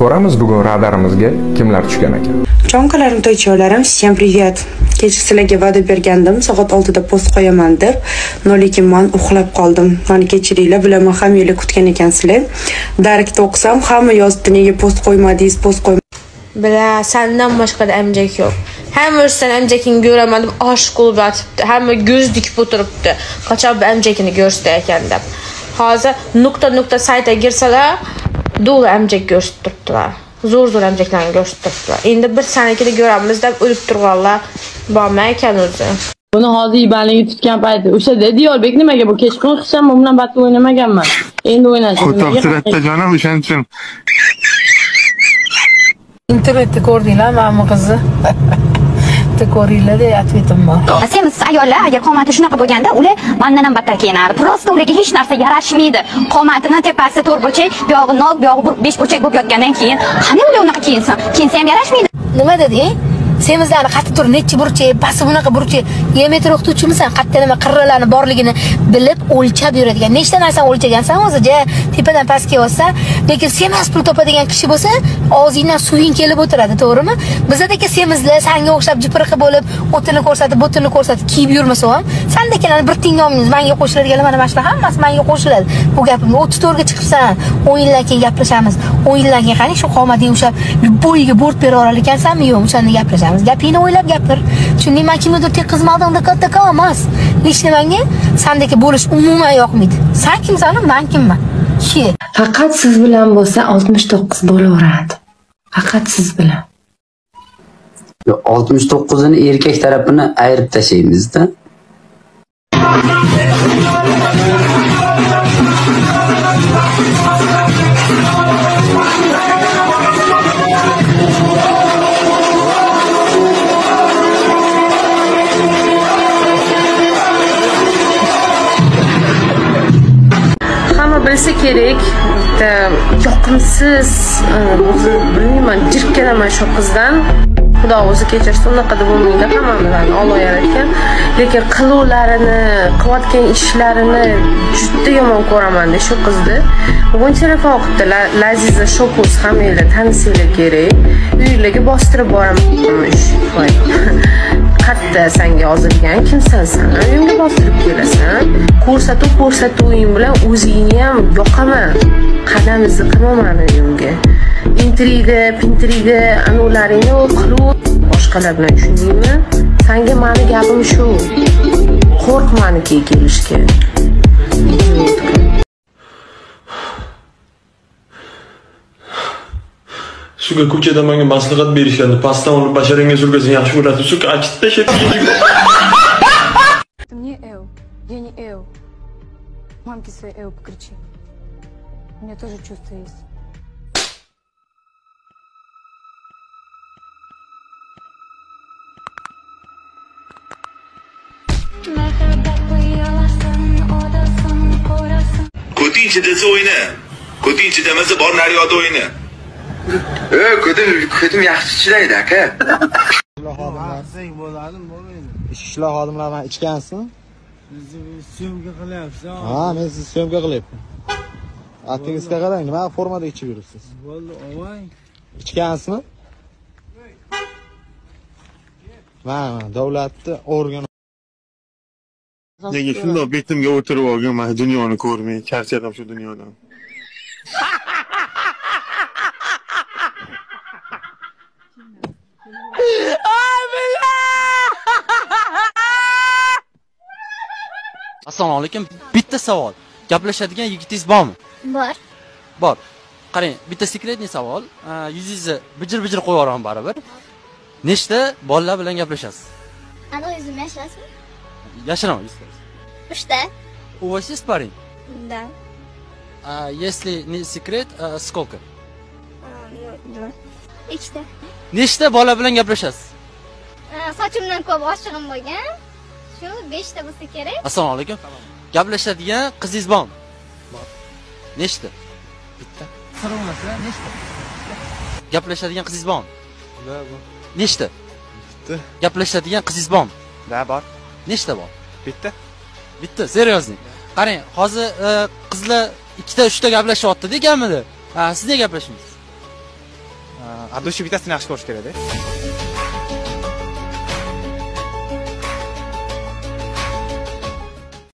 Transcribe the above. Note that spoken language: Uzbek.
Ko'ramiz bugun radarimizga kimlar tushgan ekan. Chonkalarim, toychalarim, всем привет. Kecha sizlarga va'da bergandim, soat 6 da post qo'yaman deb, lekin men uxlab qoldim. Meni kechiringlar, bilaman hammanglar kutgan ekansizlar. Direktda o'qisam, hamma yozibdi, nega post qo'ymadingiz, post qo'y. Bila, sendan boshqa emcek yo'q. Hamma sen emcekini ko'raman deb oshiq bo'lib yotibdi. Hamma ko'z dikib o'tiribdi. Qachon bu emcekini ko'rsatdi ekan deb. Hozir nuqta saytga girsalar, dolu emcek ko'rsatib turibdilar. Zo'r emceklarni ko'rsatib turibdilar. Endi bir sanikini ko'ramiz deb o'lib turganlar bormi ekan o'zi? Buni hozir ibanligi tutgan payti o'sha dedi Yo'lbek, nimaga bu kechqurun hech ham bu bilan battle o'ynamaganman. Endi o'ynashim. Qo'toqchiratda jonim, o'shaning uchun. Internetda ko'rdinglar mana bu qizni. Bitta ko'ringlar-da, ответim bor. Semiz ayollar agar qomati shunaqa bo'lganda, ular mandan ham battar kiyinardi. Prosta ularga hech narsa yarashmaydi. Qomatini tepasi to'rt burchak, bu yog'i nol, bu yog'i besh burchak bo'lib yotgandan keyin qani ular unaqa kiyinsin? Kiyinsa ham yarashmaydi. Nima deding? Semizlarni qattiq turib necha burchak, pasti bunaqa burchak, geometriya o'qituvchimisan, qayerda nima qirralarni borligini bilib o'lchab yuradigan. Nechta narsani o'lchagansan o'zi, ja tepadan pastga yozsa, lekin semiz pul topadigan kishi bo'lsa, og'zingdan suving kelib o'tiradi, to'g'rimi? Bizadagi semizlar sanga o'xshab jipirqi bo'lib, o'tini ko'rsatib, bo'tini ko'rsatib kiyib yurmasa ham, sandagilarni bir tinga olmaymiz, menga qo'shiladiganlar mana shular hammasi menga qo'shiladi. Bu gapimga 34 ga chiqibsan, 10 yildan keyin gaplashamiz. 10 yildan keyin qani shu qomating o'sha bo'yiga bo'rt bera olar ekansanmi, yo'q, o'shanda gaplashamiz. Gapingni o'ylab gapir. Tushundingmi? Men kimnidir teqizmadim, katta emas. Lishni menga sandagi bo'lish umuman yoqmaydi. Sen kimsan, men kimman? He. Faqat siz bilan bo'lsa 69 bo'laveradi. Faqat siz bilan. Yo'q, 69-ini erkak tarafini ayirib tashlaymiz-da. Bilsa kerak, bitta yoqimsiz, o'zi bilmayman, jirkanaman shu qizdan. Xudo o'zi kechirsin, unaqa deb bo'lmaydi, hammamizni Alloh yaratgan. Lekin qiluvlarini, qilayotgan ishlarini juda yomon ko'raman-da shu qizni. Bugun telefon qildi, Laziza Shokuz, hammanglar tanisinglar kerak. Uylarga bostirib boraman. Qatta senga yozilgan, kimsan sen? Uyimga bostirib kelasan. Ko'rsatuving bilan o'zingni ham yoqaman. Qadam izi qilmaman uyimga. Intriga, pintriga, anularingni qilib boshqalar bilan, tushundingmi? Senga meni gapim shu. Qo'rq meniki kelishga. Suka ko'chada menga maslahat berishgandi. Pastdan olib basharingga surkasan yaxshi bo'ladi. Suka achitib tashlab. Ты мне Эл, я не Эл. Мамке своей Эл покричи. У меня тоже чувства есть. Ko'ting ichidasi o'yna. Ko'ting ichida demasa bor naryoqda o'yna. Ko'tim yaxshi chidaydi aka. Ishlar xodimlar bilan ichgansizmi? Siz syomka qilyapsiz. Ha, men sizni syomka qilyapman. Atingizga qarang, nima formada ichib yuribsiz? Bo'ldi, olmang. Ichgansizmi? Mana, davlatni organ. Nega shundoq betimga o'tirib olgan, men dunyoni ko'rmay, charchadim shu dunyodan. Assalomu alaykum. Bitta savol. Gaplashadigan yigitingiz bormi? Bor. Bor. Qarang, bitta sekretniy savol. Yuzingizni bijir-bijir qo'yib yuboraman baribir. Nechta bolalar bilan gaplashasiz? Ana o'zim yashirasizmi? Yashiraman, 100%. 3 ta. У вас есть парень? Да. А если не секрет, сколько? 2. 2 ta. Nechta bola bilan gaplashasiz? Sochimdan ko'p oshig'im bo'lgan. Shu 5 ta bo'lsa kerak. Assalomu alaykum. Gaplashadigan qizingiz bormi? Bor. Nechta? Bitta. Sir bo'lmasa, nechta? Gaplashadigan qizingiz bormi? Da, bor. Nechta? Bitta. Gaplashadigan qizingiz bormi? Da, bor. Nechta bor? Bitta. Bitta, seriyozniy. Qarang, hozir qizlar ikkita, uchta gaplashyapti-da kamida. Ha, siz nega gaplashmaysiz? От души bittasini yaxshi ko'rish kerak-da.